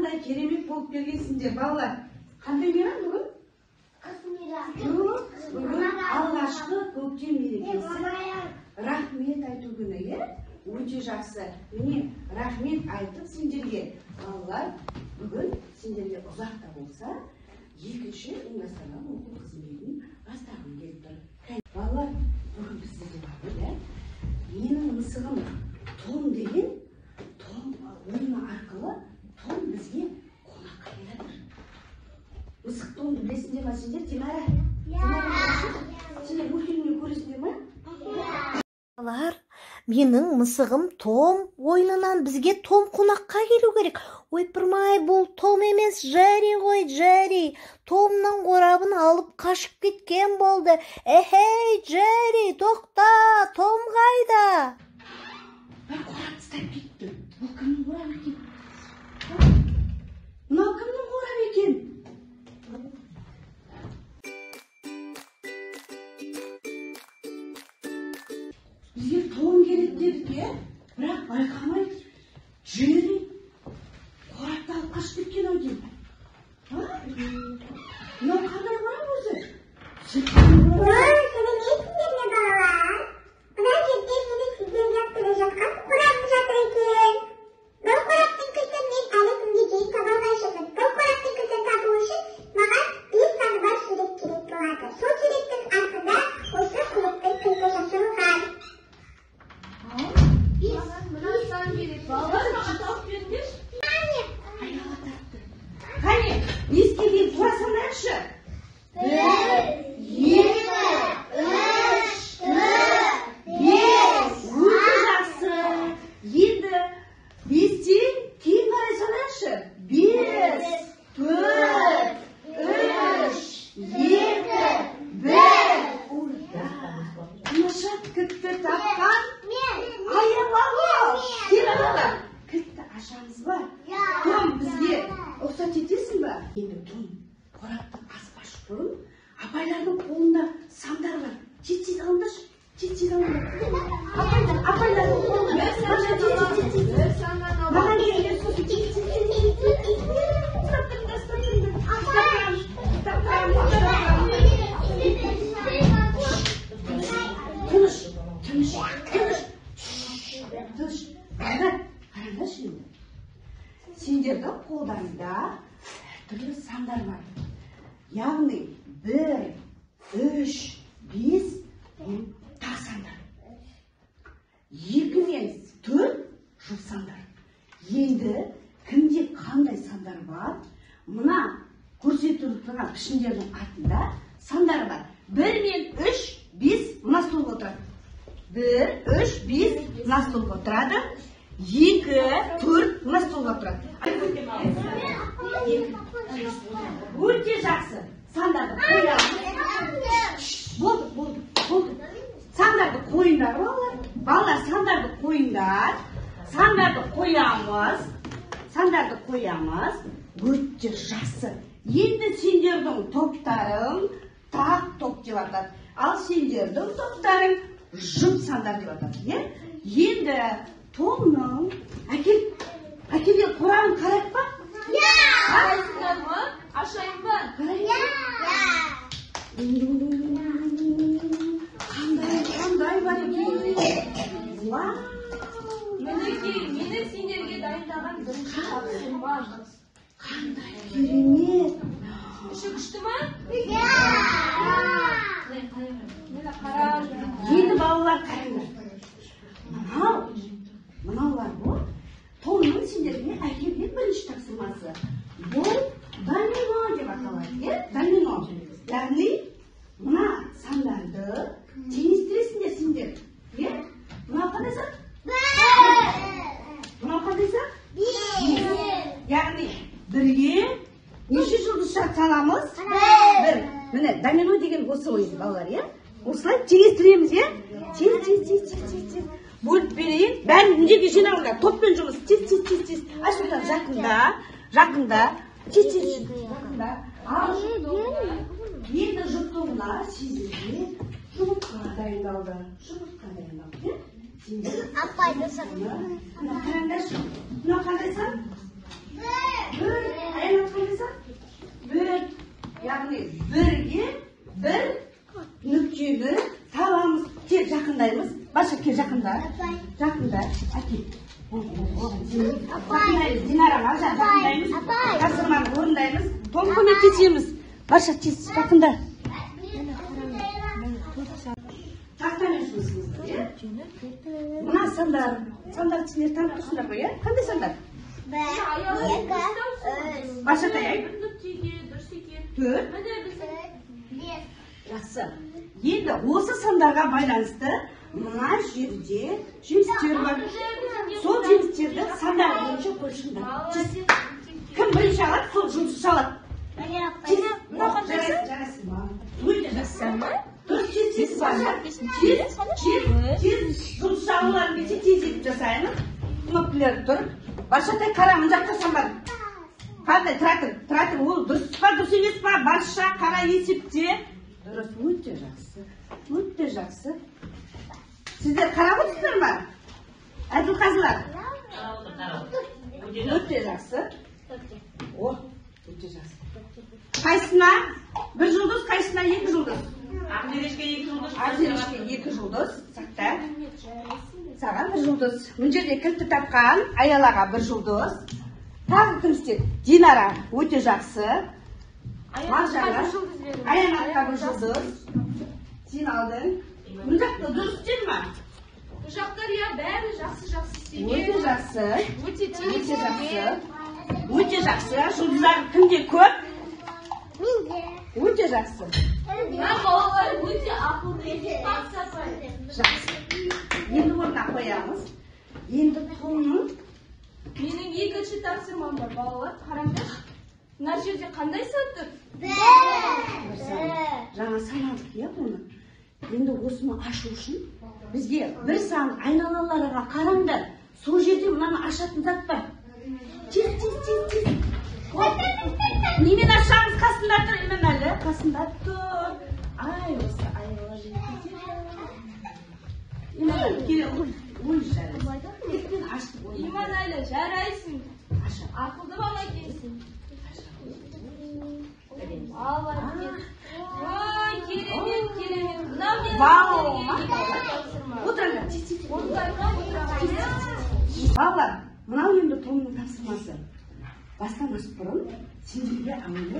Қандай керемет болып келгенсіңдер, балалар. Қандай мейрам бүгін? Жоқ, бүгін алғашқы көктем мерекесі. Рахмет айту күні, иә? Өте жақсы. Міне, рахмет айтып сендерге, балалар, бүгін сендерге ұзақ та болса, екінші ұйымдастырылған оқу қызметін бастағым келіп тұр. Балалар, бүгін бізде бар, иә? Менің мысығым Том деген, Том ойыны арқылы Том бізге қонаққа келіп жатыр. Мысық Томды білесіңдер ма сендер? Динара? Сендер мультфильмнен көресіңдер ма? Балалар, менің мысығым Том ойынынан бізге Том қонаққа келу керек. Ойпырмай, бұл Том емес, Джерри ғой, Джерри. Томның қорабын алып қашып кеткен болды. Эхей, Джерри, тоқта, Том қайда? Бір қорап тастап кетті. Бұл кімнің қорабы екен? Мынау кімнің қорабы екен? Бізге Том келеді дедік, иә? Бірақ байқамай Джерри қорапты алып қашып кеткен ау деймін. Мынау қандай қорап өзі? Ой, сәлеметсіңдер ме, балалар? Мына жерде менің сіздерге алып келе жатқан қорабым жатыр екен. Бұл қораптың кілтін мен әлі күнге дейін таба алмай жүрмін. Бұл қораптың кілтін табу үшін маған 5 саны бар сурет керек болады. Сол суреттің артында осы қораптың кілті жасырылған. Маған мына сан керек. Балалар, маған тауып беріңдерші. Айнала тапты. Қане, беске дейін тура санайықшы. 1, 2, 3, 4, 5. Өте жақсы. Енді 5-тен кейін қарай санайықшы. 5, 4, 3, 2, 1. Ура! Тамаша, кілтті тапқан Аяла. Кел, Аяла. Кілтті ашамыз ба? Том, бізге рұқсат етесің ба? Енді Том қорапты аспаш бұрын апайлардың қолында сандар бар. Тез-тез алыңдаршы, тез-тез алыңдар. Апайлар, апайлардың қолында. Тез, тез, тез, тез. Маған келіңдер, сосын тез, тез, тез, тез, тез. Ұстап тұрыңдар, ұстап тұрыңдар. Ұстап тұрамыз, ұстап тұрамыз, ұстап тұрамыз. Тыныш, тыныш, тыныш. Тыныш. Қараңдар, қараңдаршы енді. Сендердің қолдарыңда әртүрлі сандар бар. Яғни 1, 3, 5 бұл тақ сандар. 2 мен 4 жұп сандар. Енді кімде қандай сандар бар? Мына көрсетіліп тұрған пішіндердің артында сандар бар. 1 мен 3, 5 мына столға отырады. 1, 3, 5 мына столға отырады. 2, 4 мына столға отырады. Өте жақсы. Сандарды қоямыз. Болды, болды, болды. Сандарды қойыңдар, балалар. Балалар, сандарды қойыңдар. Сандарды қоямыз. Сандарды қоямыз. Өте жақсы. Енді сендердің топтарың тақ топ деп атады. Ал сендердің топтарың жұп сандар деп атады, иә? Енді Томның әкел, әкелген қорабын қарайық па? Қарайсыңдар ма? Ашайын ба? Қарайық. Қандай, қандай бар екен? Вау! Мінекей, менің сендерге дайындаған бірінші тапсырмам. Қандай керемет! Іші күшті ма? Міне, қараңдар. Енді балалар қараңдар. Мынау, мынаулар бұл Томның сендерге әкелген бірінші тапсырмасы. Бұл домино деп аталады, иә? Домино. Яғни мына сандарды теңестіресіңдер сендер, иә? Мынау қандай сан? Мынау қандай сан? Яғни бірге неше жұлдызша саламыз? 1. Міне, домино деген осы ойын, балалар, иә? Осылай теңестіреміз, иә? Тез, тез, тез, тез, тез, тез. Бөліп берейін. Бәрін мына жинаңдар. Топпен жұмыс. Тез, тез, тез, тез. Айсұлтан, жақында, жақында. Тез, тез, жақында. Ал енді жұп тобына сендерге жұмыртқа дайындалды. Жұмыртқа дайындалды, иә? Сендер. Апай, Мына қараңдаршы. Мынау қандай сан? 1. Жақында. Жақында. Әкел. Жақындаймыз. Динара, Маржан, жақындаймыз. Тапсырманы орындаймыз. Том көмектесеміз. Барша, тез, жақында. Тақтамен жұмысымыз, иә? Мына сандар, сандарды сендер танып тұрсыңдар ғой, иә? Қандай сандар? 1, 2, 3. Барша, тай. Дұрыс екен. 4. Міне біздің 5. Жақсы. Енді осы сандарға байланысты мына жерде жемістер бар. Сол жемістерді сандар бойынша қойшыңдар. Кім бірінші алады, сол жұлдыз алады. Тез. Жарайсың, жарайсың. Өте жақсы. Дұрыс, тез, тез бар. Тез, тез, тез. Жұлдыз алуларың келсе, тез етіп жасаймыз. Кнопкалар тұр. Баршатай, қара, мына жақта сан бар. Қандай? Тұра тұр, тұра тұр. Ол дұрыс па, дұрыс емес па? Барша, қара, есепте. Дұрыс, өте жақсы. Өте жақсы. Сіздер қарап отырсыздар ма? Әділқазылар. Өте жақсы. О, өте жақсы. Қайсына бір жұлдыз, қайсына екі жұлдыз? Ақзерешке 2 жұлдыз. Ақзерешке 2 жұлдыз. Сақта. Саған бір жұлдыз. Мына жерде кілтті тапқан Аялаға бір жұлдыз. Тағы кім істеді? Динара, өте жақсы. Маржанға, Аянатқа бір жұлдыз. Сен алдың. Мына жақта дұрыс істеді ма? Бұл жақтар, иә, бәрі жақсы жақсы істеген. Өте жақсы. Өте тез Өте жақсы. істеген. Өте жақсы. Жұлдыздар кімде көп? Менде. Өте жақсы. Мына балалар өте ақылды екен. Жақсы апай. Жақсы. Енді орнына қоямыз. Енді Томның Менің екінші тапсырмам бар, балалар. Қараңдаршы. Мына жерде қандай сан тұр? бір сан. Жаңа санадық, иә, оны. Енді осыны ашу үшін бізге бір сан айналаларға қараңдар. Сол жерде мынаны ашатын зат бар. Тез, тез, тез, тез. Немен ашамыз? Қасында тұр, Иманәлі. Қасында тұр. Ай, осы аяла жерге. Иманәлі, келе, ой, ой, жарайсың. Кілтпен аштық оны. Иманәлі, жарайсың. Аша. Ақылды бала екенсің. Ал, әкел. Ой, керемет, керемет. Мынау менің Вау. сіздерге екінші тапсырма. Отырыңдар, тез, тез, тез. Орындарыңа отырамыз. Балалар, мынау енді Томның тапсырмасы. Бастан асып бұрын сендерге әуелі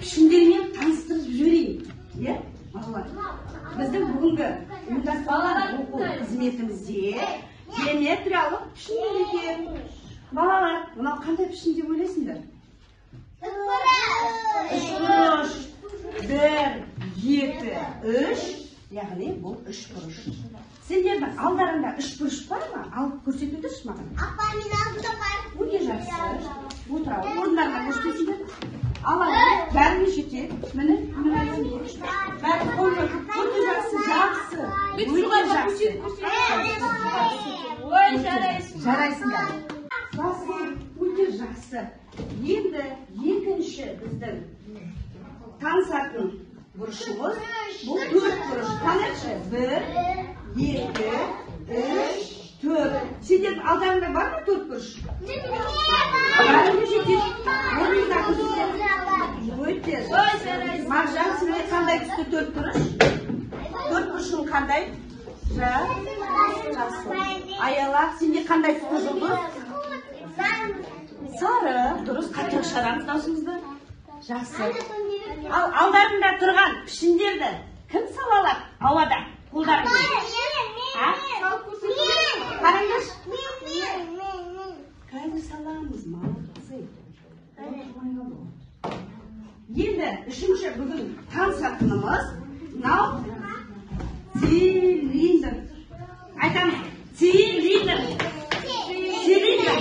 пішіндермен таныстырып жіберейін. Иә, балалар? Біздің бүгінгі ұйымдастырылған оқу қызметімізде геометриялық пішіндер екен. Балалар, мынау қандай пішін деп ойлайсыңдар? Үшбұрыш. 1, 2, 3. Яғни бұл үшбұрыш. Сендердің алдарыңда үшбұрыш бар ма? Алып көрсетіңдерші маған. Апа, мен алдымда бар. Өте жақсы. Отыра, орындарына көшпесіңдер. Алады, бәріне жетеді. Міне, міне. Бәрі қолына. Өте жақсы, жақсы. Өте жақсы. Ой, жарайсың. Жарайсыңдар. Жақсы, өте жақсы. Енді екінші біздің танысатын бұрышымыз бұл төрт бұрыш. Танайықшы. 1, 2, 3, 4. Сендердің алдарыңда бар ма төрт бұрыш? Бәріне жетеді. Орныңда көрсетеді. Өте жақсы. Маржан, сенде қандай түсті төрт бұрыш? Төрт бұрышың қандай? Жақсы. Аяла, сенде қандай түсті жұлдыз? Сары. Дұрыс, қаттырақ шығарамыз даусымызды. Жақсы. Ал алдарында тұрған пішіндерді кім сала алады ауада? Қолдарыңмен. А? Қараңдаршы. Қазір саламыз, молодцы. Енді үшінші бүгін танысатынымыз мынау цилиндр. Айтамыз, цилиндр. Цилиндр.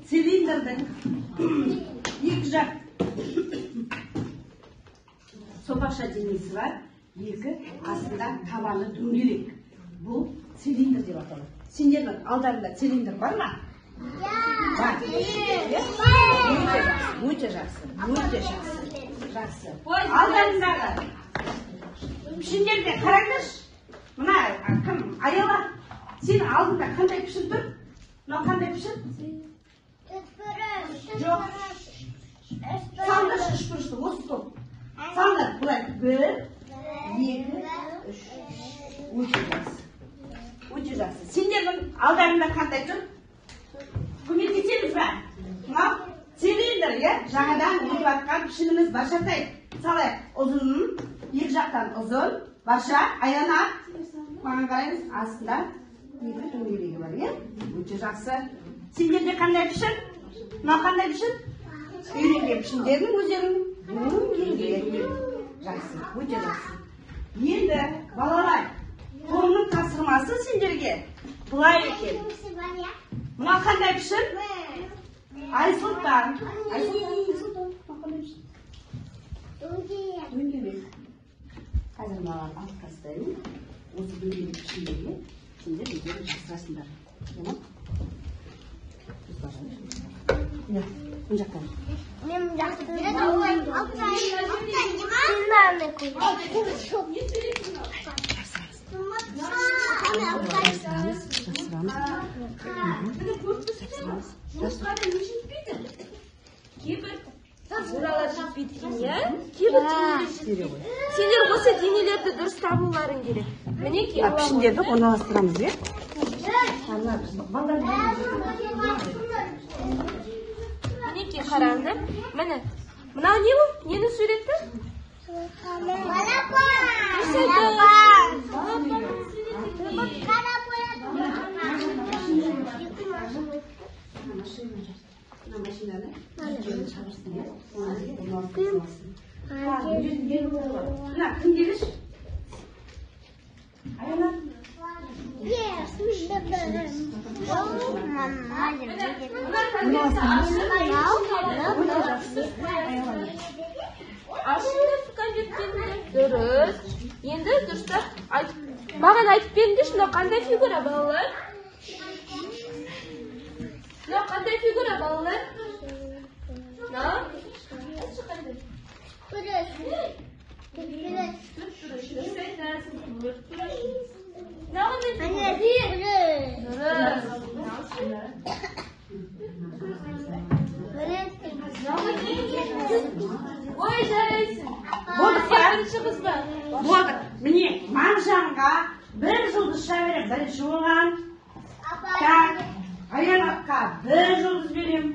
Цилиндрдің екі жақ сопақша денесі бар, екі астында табаны дөңгелек. Бұл цилиндр деп аталады. Сендердің алдарында цилиндр бар ма? Бар. Өте жақсы, өте жақсы, жақсы. Алдарындағы пішіндерге қараңдаршы. Мына кім? Аяла. Сен алдында қандай пішін тұр? Мынау қандай пішін? Жоқ. Салыңдаршы үшбұрышты, осы топ. Салыңдар, былай. 1, 2, 3. Өте жақсы. Өте жақсы. Сендер Алдарында қандай тұр? Көмектесеміз бе? Мынау цилиндр, иә? Жаңадан өтіп жатқан пішініміз. Баршатай салайық. Ұзын, екі жақтан ұзын. Барша, Аяна. Маған қараймыз, астында екі дөңгелегі бар, иә? Өте жақсы. Сендерде қандай пішін? Мынау қандай пішін? Үйренген пішіндердің өздерің дөңгелек. Жақсы, өте жақсы. Енді балалар, Томның тапсырмасы сендерге былай екен. Мынау қандай пішін? Айсұлтан. Айсұлтан, Айсұлтан, мынау қандай пішін? Дөңгелек. Қазір маған алып тастаймын. Осы дөңгелек пішіндерге сендер өздерің жасырасыңдар. Иә? Иә, мына жақтан. Мен жақты. Жасырамыз, жасырамыз. Жұмысқа не жетпейді? Кейбір фигуралар жетпейді екен, иә? Кейбір денелер жетпейді. Сендер осы денелерді дұрыс табуларың керек. Мінекей, Мына пішіндерді орналастырамыз, иә? Мінекей, қараңдар. Міне, мынау не бұл? Ненің суреті? Балапан. Дұрыс айтасың. Балапанның суреті. Мына машинаны шабырсың, иә? Мына кім келіш? Аяна. Ашыңдар конверттерді. Дұрыс. Енді дұрыстап айтып, маған айтып беріңдерші, мынау қандай фигура, балалар? Мынау қандай фигура, балалар? Мынау? Айтшы қандай? Төрт бұрыш. Дұрыс айтасың, төрт бұрыш. Мынау қандай фигура? Дұрыс. Мынау қандай? Ой, жарайсың. Болдық па? Бірінші қыз ба? Болдық. Міне, Мағжанға бір жұлдызша беремін. Бірінші болған. Так, Аянатқа бір жұлдыз беремін.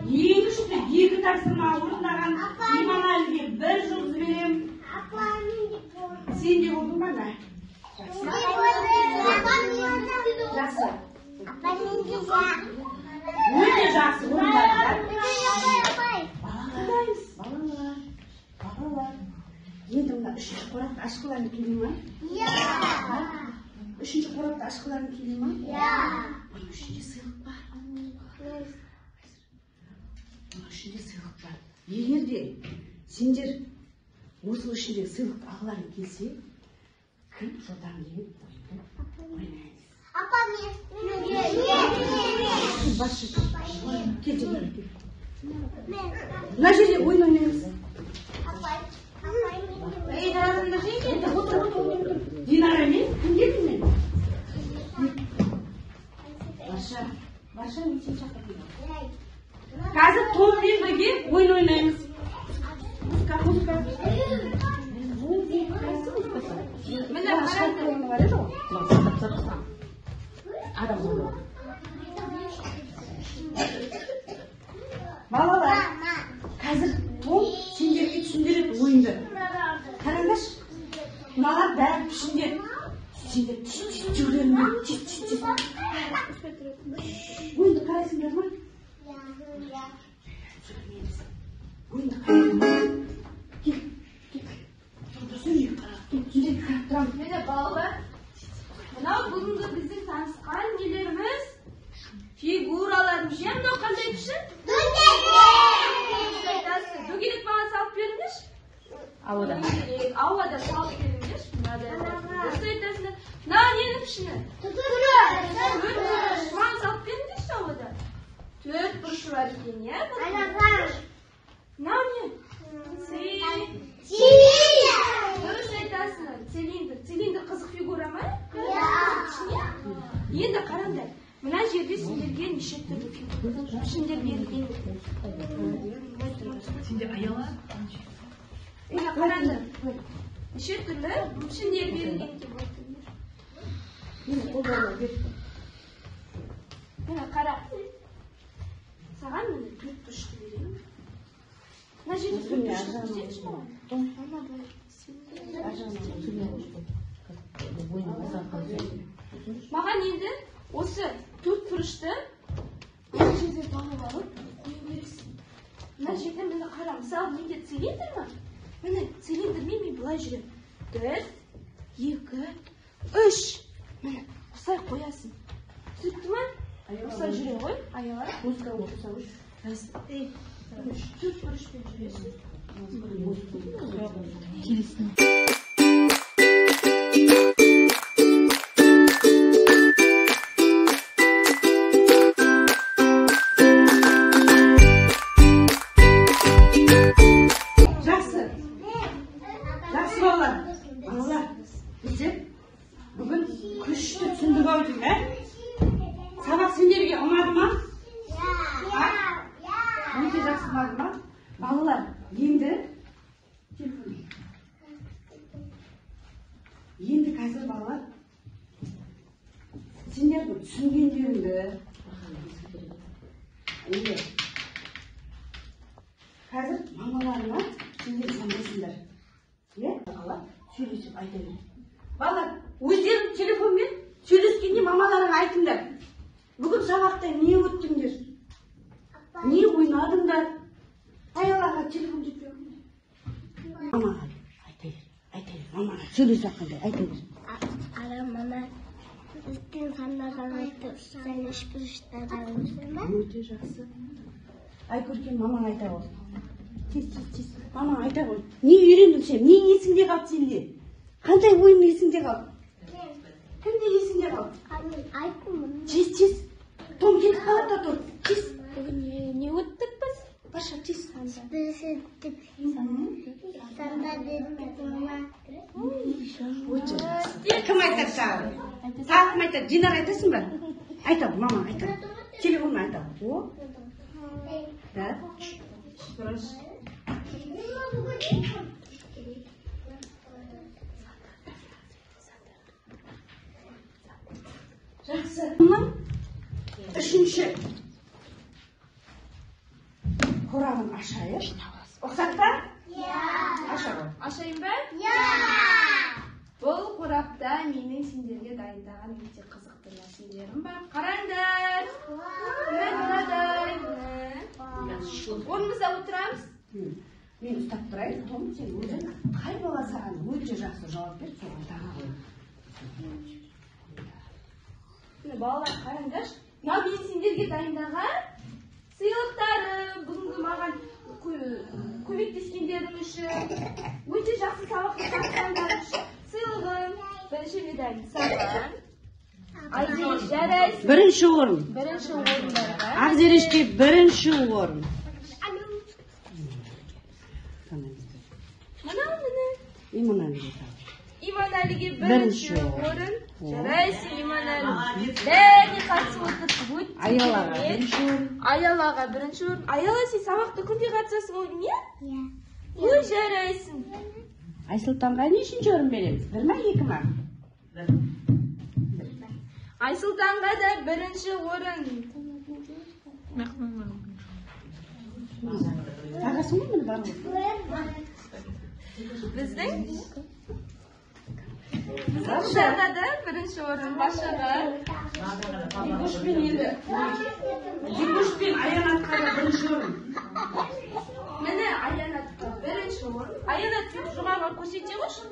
Ең күшті екі тапсырма орындаған Иманәліге бір жұлдыз беремін. Сен де болдың ба? Жақсы. Өте жақсы орындадыңдар. Балалар, балалар, балалар. Енді мына үшінші қорапты ашқыларың келе ма? Үшінші қорапты ашқыларың келе ма? Оның ішінде сыйлық бар. Оның ішінде сыйлық бар. Егер де сендер осының ішінде сыйлықты алғыларың келсе, кім жылдам деген ойынды ойнаймыз. Бас жүз. Кел, кел, кел. Мына жерде ойын ойнаймыз. Отыр, отыр, отыр. Динара мен кім келдің мен? Барша, Барша, мен сені шақырдым. Қазір Томмен бірге ойын ойнаймыз. Музыка, музыка. Міне, қараңдар. Балалар, қазір Том сендерге түсіндіреді ойынды. Қараңдаршы, мыналар бәрі пішіндер. Сендер тез тез жүгіріңдер, тез тез тез. Ойынды қарайсыңдар ма? Жүгірмейміз. Ойынды қараймыз. Кел, кел. Сендерге қарап, сендерге қарап тұрамын. Міне, балалар, мынау бүгінгі біздің танысқан нелеріміз? Фигураларымыз. Иә, мынау қандай пішін? Дөңгелек маған салып беріңдерші. Ауада. Дөңгелек, ауада салып беріңдерші. Мынадай. Дұрыс айтасыңдар. Мынау ненің пішіні? Төрт бұрыш. Маған салып беріңдерші ауада. Төрт бұрышы бар екен, иә? Мынау не? Дұрыс айтасыңдар. Цилиндр. Цилиндр қызық фигура ма? Енді қараңдар. Мына жерде сендерге неше түрлі пішіндер берілген. Сенде аяла? Міне қараңдар. Неше түрлі пішіндер берілген. Міне, қолдарына бер. Міне қара. Саған міне төрт бұрышты беремін. Мына жерде төрт бұрышты көрсетші маған. Маған енді осы төрт бұрышты мына жерде тауып алып қою керексің. Мына жерде міне қара, мысалы менде цилиндр ма? Міне цилиндрмен мен былай жүремін. 1, 2, 3. Міне осылай қоясың. Түсінікті ма? Осылай жүре ғой, Аяла. Музыка отырса өш. Төрт бұрышпен жүресің. Келесін. Жақсы. Жақсы балалар. Балалар, біздер бүгін күшті түсіндік ау деймін, ә? Сабақ сендерге ұнады ма? Өте жақсы ұнады ма? Балалар, енді телефон. Енді қазір балалар сендердің түсінгендеріңді енді қазір мамаларыңа сендер звондайсыңдар. Иә? Балалар сөйлесіп айта бер. Балалар, өздерің телефонмен сөйлескенде мамаларыңа айтыңдар. Бүгін сабақта не өттіңдер? Не ойнадыңдар? Аялаға телефон жетпей қойды. Мамаға айта бер, айта бер, мамаға сөйлесіп жатқанда айта бер. Ара мама үлкен сандардан айтты, сен үш бұрыштардан өттің ба? Өте жақсы. Айкөркем, мамаң айта ғой. Тез, тез, тез. Мамаң айта ғой. Не үйрендің сен? Не есіңде қалды сенде? Қандай ойын есіңде қалды? Кімде есіңде қалды? Айттым. Тез, тез. Том кетіп қалады да тұр. Тез. Бүгін не өттік біз? Паша, тез. Біз өттік. Сандар өттік, мама. Өте жақсы. Кім айтады тағы? Тағы кім айтады? Динара айтасың ба? Айта ғой, мама айта. Телефонмен айта ғой. О, да. Жақсы. Мұның үшінші қорабын ашайық. Ұқсат па? Аша ғой. Ашайын ба? Бұл қорапта менің сендерге дайындаған өте қызықты нәрселерім бар. Қараңдар. Міне мынадай. Міне. Орнымызда отырамыз. Мен ұстап тұрайын, Том, сен өзің қай бала саған өте жақсы жауап берді, соған таға ғой. Міне балалар қараңдаршы. Мынау мен сендерге дайындаған сыйлықтарым. Бүгінгі маған көмектескендерің үшін, өте жақсы сабақты тапқандарың үшін сыйлығым. Бірінші медаль саған. Айзере, жарайсың. Бірінші орын. Бірінші орындарға. Ақзерешке бірінші орын. Мынау міне. Иманәліге тағы. Иманәліге Бірінші бірінші орын. орын. Жарайсың, Иманәлі. Бәріне қатысып отырсың. Өте Аялаға керемет. бірінші орын. Аялаға бірінші орын. Аяла, сен сабақта күнде қатысасың ғой, не? Иә. Ой, жарайсың. Айсұлтанға нешінші орын береміз? Бір ма, екі ма? Айсұлтанға да бірінші орын. Тағасың ғой, міне бар ғой. Біздің қыздарға да бірінші орын Машаға. Дикошпен енді. Дикошпен Аянатқа да бірінші орын. Міне Аянатқа бірінші орын. Аянат, сен жоғарыға көрсете қойшы.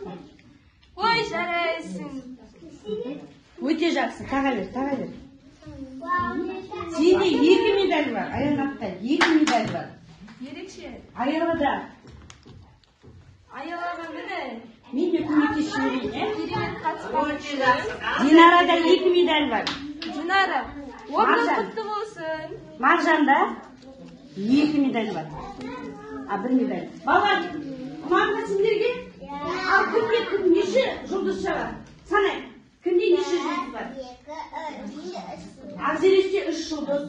Ой, жарайсың. Өте жақсы, таға бер, таға бер. Сенде екі медаль бар, Аянатта екі медаль бар. Ерекше. Аялада. Аялаға міне. Мен де көмектесіп жіберейін, ә? Керемет қатысқан үшін. Динарада екі медаль бар. Динара, орның Маржан. құтты болсын. Маржанда екі медаль бар. А, бір медаль. Балалар, ұнады ма сендерге? Ал кімде кім неше жұлдызша бар? Санайық. Кімде неше жұлдыз бар? 2, 3, Ақзереште 3 жұлдыз.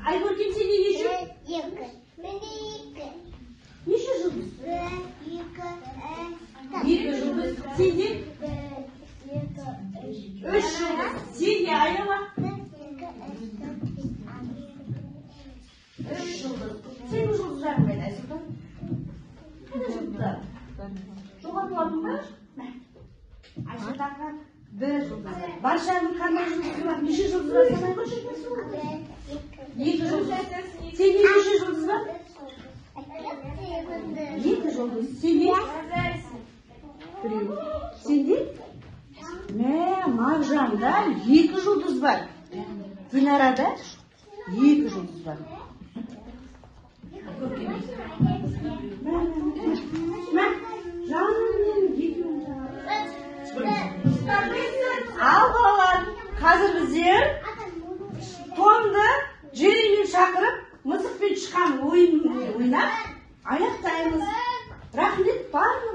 Айгөркем, сенде неше? 2. Менде 2. Неше жұлдыз? 1, 2, 3, 2 жұлдыз. Сенде 1, 2, 3. 3 жұлдыз. Сенде, Аяла? 1, 2, 3, 4, Сенің жұлдыздарың қайда, Айсұлтан? Қайда жұлдыздар? Жоғалтып алдың ба? Мә. Айсұлтанға бір жұлдыз. Баршаның қандай жұлдызы бар? Неше жұлдыз бар, санай қойшы. Екі жұлдыз. Сенде неше жұлдыз бар? Екі жұлдыз. Сенде? Біреу. Сенде? Мә, Мағжанда екі жұлдыз бар. Динарада екі жұлдыз бар. Мә, жаным менің, екеуін. Ал, балалар, қазір біздер Томды Джерримен шақырып, мысық пен тышқан ойынын ойнап аяқтаймыз. Рахмет барлығыңызға.